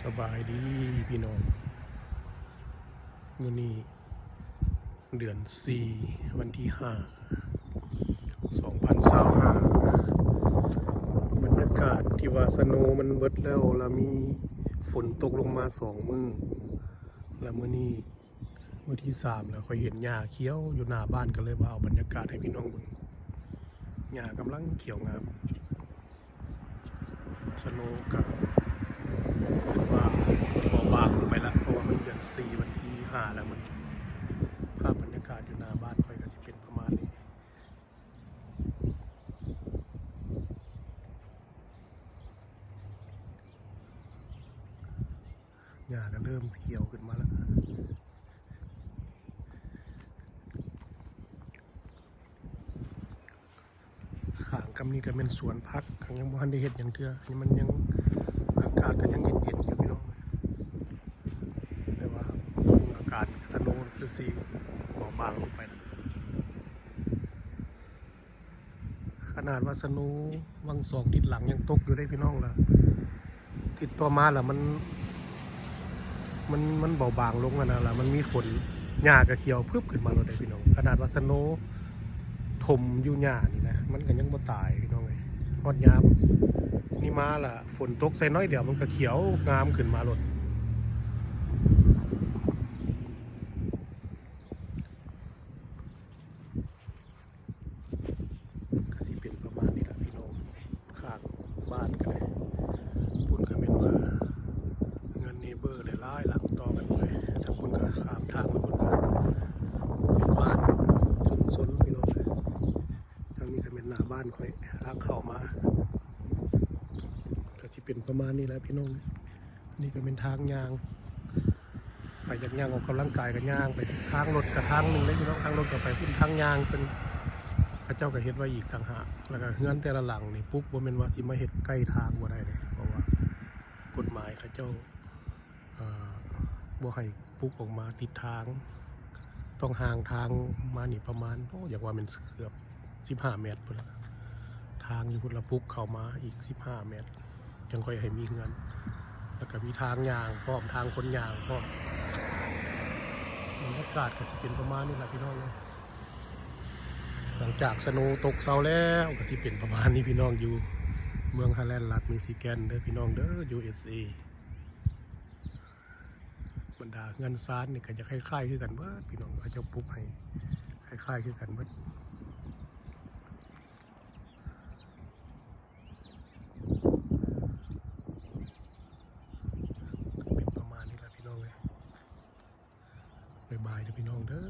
ສະບາຍດີພີ່ນ້ອງ, ມື້ນີ້ເດືອນສີ່ ວັນທີຫ້າ ສອງພັນຊາວຫ້າ ບັນຍາກາດທີ່ວ່າສະໂນມັນເບິດແລ້ວ ລະມີຝົນຕົກລົງມາສອງມື້ ລະມື້ນີ້ ມື້ທີສາມແລ້ວ ຂ້ອຍເຫັນຫຍ້າຂຽວຢູ່ໜ້າບ້ານ ກໍເລີຍວ່າເອົາບັນຍາກາດໃຫ້ພີ່ນ້ອງເບິ່ງ. ຫຍ້າກຳລັງຂຽວງາມ. ສະໂນກໍຄິດວ່າຊິເບົາບາງລົງໄປລະ ເພາະວ່າມັນເດືອນສີ່ ວັນທີຫ້າແລ້ວ. ມັນ ພາບບັນຍາກາດຢູ່ໜ້າບ້ານຂ້ອຍກໍຊິເປັນປະມານນີ້. ຫຍ້າກໍເລີ່ມຂຽວຂຶ້ນມາແລ້ວ. ຂ້າງກັບນີ້ກໍແມ່ນສວນຜັກ ຍັງບໍ່ທັນໄດ້ເຮັດຫຍັງເທື່ອ. ອັນນີ້ມັນຍັງ ອາກາດກໍຍັງເຢັນໆຢູ່ພີ່ນ້ອງ, ແຕ່ວ່າອາກາດສະໂນຄືຊິເບົາບາງລົງໄປ. ຂະໜາດວ່າສະໂນຫວ່າງສອງທິດຫຼັງຍັງຕົກຢູ່ເດ້ພີ່ນ້ອງ, ລະທິດຕໍ່ມາລະມັນ ມັນ ມັນເບົາບາງລົງຫັ້ນນະ, ລະມັນມີຝົນ ຫຍ້າກໍຂຽວພຶບຂຶ້ນມາໂລດເດ້ພີ່ນ້ອງ. ຂະໜາດວ່າສະໂນຖົມຢູ່ຫຍ້ານີ້ນະ ມັນກໍຍັງບໍ່ຕາຍພີ່ນ້ອງເອີຍ. ຮອດຍາມນີ້ມາລະ ຝົນຕົກໃສ່ໜ້ອຍດຽວ ມັນກໍຂຽວງາມຂຶ້ນມາໂລດ. ກໍຊິເປັນປະມານນີ້ລະພີ່ນ້ອງ, ຂ້າງບ້ານກໍໄດ້ ພຸ້ນກໍແມ່ນວ່າເຮືອນເນເບີຫຼາຍໆຫຼັງຕໍ່ກັນໄປ, ທາງພຸ້ນກໍຂ້າມທາງໄປພຸ້ນກໍເປັນບ້ານຊຸມຊົນພີ່ນ້ອງ. ທາງນີ້ກໍແມ່ນໜ້າບ້ານຂ້ອຍ ທາງເຂົ້າມາ ກໍຊິເປັນປະມານນີ້ແຫຼະພີ່ນ້ອງ. ນີ້ກໍແມ່ນທາງຍ່າງ, ໃຜຢາກຍ່າງອອກກຳລັງກາຍກໍຍ່າງໄປ, ທາງລົດກໍທາງໜຶ່ງເດ້ພີ່ນ້ອງ, ທາງລົດກໍໄປພຸ້ນ, ທາງຍ່າງເພິ່ນ ເຂົາເຈົ້າກໍເຮັດໄວ້ອີກຕ່າງຫາກ. ແລ້ວກໍເຮືອນແຕ່ລະຫຼັງນີ້ປຸກ ບໍ່ແມ່ນວ່າຊິມາເຮັດໃກ້ທາງບໍ່ໄດ້ເດ້, ເພາະວ່າກົດໝາຍເຂົາເຈົ້າ ເອີ ບໍ່ໃຫ້ປຸກອອກມາຕິດທາງ, ຕ້ອງຫ່າງທາງມານີ້ປະມານ ໂອ້ ຢາກວ່າແມ່ນເກືອບສິບຫ້າແມັດພຸ້ນລະ. ທາງຢູ່ພຸ້ນລະ ປຸກເຂົ້າມາອີກສິບຫ້າແມັດ ຈັ່ງຄ່ອຍໃຫ້ມີເຮືອນ, ແລ້ວກໍມີທາງຍ່າງພ້ອມ ທາງຄົນຍ່າງພ້ອມ. ບັນຍາກາດກໍຊິເປັນປະມານນີ້ລະພີ່ນ້ອງເອີຍ. ຫຼັງຈາກສະໂນຕົກເຊົາແລ້ວ ກໍຊິເປັນປະມານນີ້ພີ່ນ້ອງ, ຢູ່ເມືອງຮາແລນ ລັດມິຊິແກນເດີພີ່ນ້ອງເດີ ຢູເອສເອ. ບັນດາເຮືອນຊານນີ້ກໍຈະຄ້າຍໆຄືກັນເບິດພີ່ນ້ອງ, ເຂົາເຈົ້າປຸກໃຫ້ຄ້າຍໆຄືກັນເບິດ. ເປັນປະມານນີ້ລະພີ່ນ້ອງເອີຍ. ບາຍບາຍເດີພີ່ນ້ອງເດີ.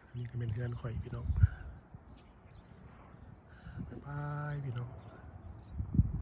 ອັນນີ້ກໍແມ່ນເຮືອນຂ້ອຍພີ່ນ້ອງ. ບາຍບາຍພີ່ນ້ອງ.